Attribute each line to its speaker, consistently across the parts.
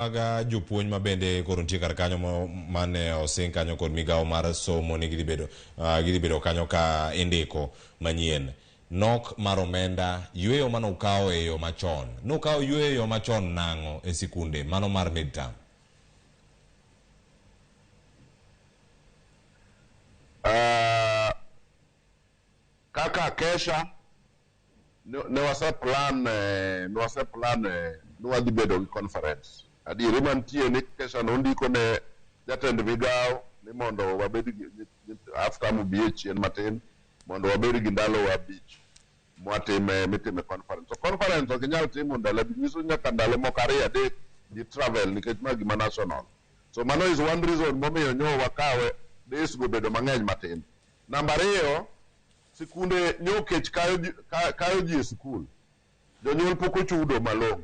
Speaker 1: Mag jopuonj ma bende koro nitie kar kanyo mane osing kanyo kod migawo mar somo ni gidhi bedo gidhi bedo kanyo ka indiko manyien. Nok mar omenda, yueyo mane ukawo e yo machon. Nukawo yueyo e yo machon nang'o e sikunde mano mar mid term?
Speaker 2: Kaka KESSHA ne wase plan ne wase plan ni wadhi bedo gi conference. Adieri mantie ni KESSHA nondiko ne jatend migawo ni mondo wabed gi half term obi e chien matin mondo wabed gi ndalo 5 mwatime mitime conference. To conference ok inyal timo ndalo 5, nyiso nyaka ndalo moko 2 3 ji travel nikech ma gima national. So mano is one reason momiyo nyo wakawe days go bedo mang'eny matin. Namba 2, sikunde nyo kech kayo ji e sikul. Jonyuol pok ochudo malong'o.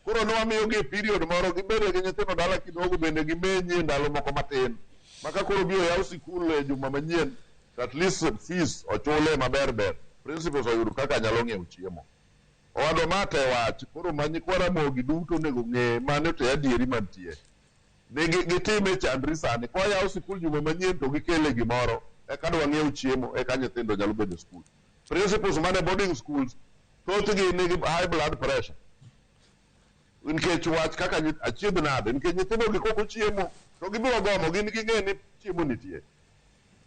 Speaker 2: Koro ne wamiyogi e period moro gibedo gi nyithindo dala kidogo bende gimenyi e ndalo moko matin. Ma ka koro biro yaw sikul e juma manyien, to at least fees ochule maber ber. Principals oyud kaka nyalo ng'iewo chiemo. Owadwa ma te wach, koro ma nyikwa Ramogi duto onego ng'e mano to e adieri mantie. Ni gitime chandri sani. Kwa yaw sikul juma manyien to gikele gimoro, eka dwa ng'iew chiemo, eka nyithindo nyalo bedo e skul. Principals mane boarding schools, thothgi nigi high blood pressure. Nikech wach kaka achiedh nade, nikech nyithindo gi kok ochiemo, to gibiro gomo, gin ging'e ni chiemo nitie.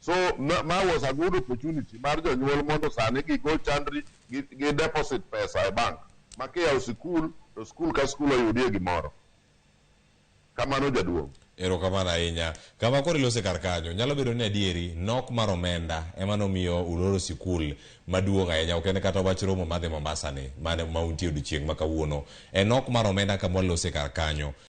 Speaker 2: So ma was a good opportunity mar jonyuol mondo sani gigo chandri gi deposit pesa e bank. Ma kiyawo sikul, to skul ka skul oyudie gimoro. Kamano jaduong'.
Speaker 1: Erokamano ahinya. Kama koro ilose kar kanyo, nyalo bedo ni adieri nok mar omenda ema nomiyo uloro sikul maduong' ahinya, ok en kata wach romo madhi Mombasa ni, mane ma untie odiochieng' ma kawuono. En nok mar omenda kama walose kar kanyo.